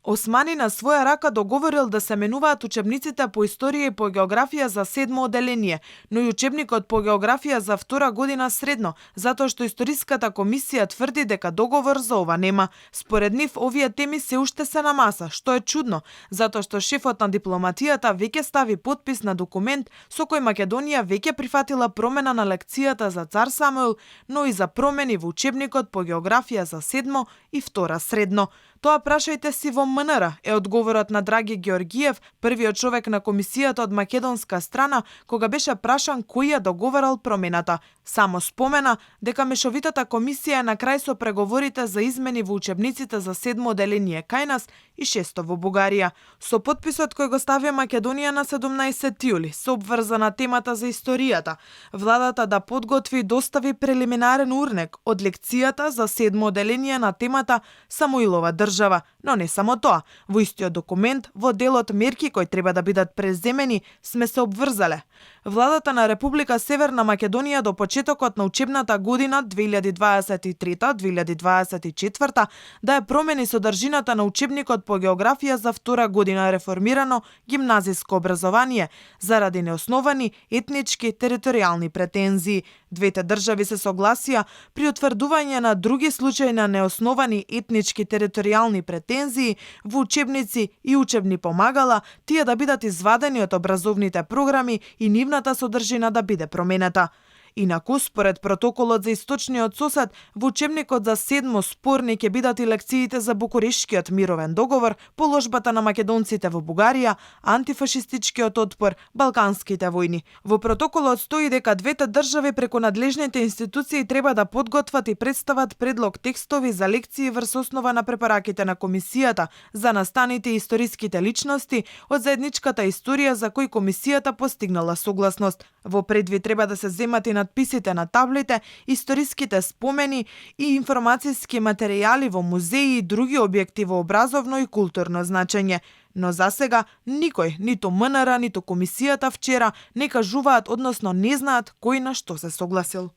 Османи на своја рака договорил да се менуваат учебниците по историја и по географија за 7 оделение, но и учебникот по географија за 2 година средно, затоа што историската комисија тврди дека договор за ова нема. Според нив, овие теми се уште се на маса, што е чудно, затоа што шефот на дипломатијата веќе стави подпис на документ со кој Македонија веќе прифатила промена на лекцијата за Цар Самуил, но и за промени во учебникот по географија за 7 и 2 средно. Тоа прашајте си во МНР, е одговорот на Драги Георгиев, првиот човек на комисијата од македонска страна, кога беше прашан кој ја договарал промената. Само спомена дека мешовитата комисија е на крај со преговорите за измени во учебниците за 7 оделение кај нас и 6 во Бугарија. Со подписот кој го стави Македонија на 17 јули, се обврзана темата за историјата, владата да подготви и достави прелиминарен урнек од лекцијата за 7 оделение на темата Самуилова држава, но не само тоа. Во истиот документ, во делот мерки кои треба да бидат преземени, сме се обврзале. Владата на Република Северна Македонија до почетокот на учебната година 2023-2024 да ја промени содржината на учебникот по географија за 2 година реформирано гимназиско образование заради неосновани етнички територијални претензии. Двете држави се согласија при утврдување на други случаи на неосновани етнички територијални претензии во учебници и учебни помагала, тие да бидат извадени од образовните програми и нивната содржина да биде променета. Инаку, според протоколот за источниот сосед, во учебникот за 7 спорни ќе бидат и лекциите за Букурештскиот мировен договор, положбата на македонците во Бугарија, антифашистичкиот отпор, балканските војни. Во протоколот стои дека двете држави преку надлежните институции треба да подготват и представат предлог текстови за лекции врз основа на препораките на комисијата за настаните историските личности од заедничката историја за кои комисијата постигнала согласност. Во предвид треба да се земат и надписите на таблите, историските спомени и информацијски материјали во музеи и други објекти во образовно и културно значење. Но за сега никој, ниту МНР, ниту комисијата вчера не кажуваат, односно не знаат кој на што се согласил.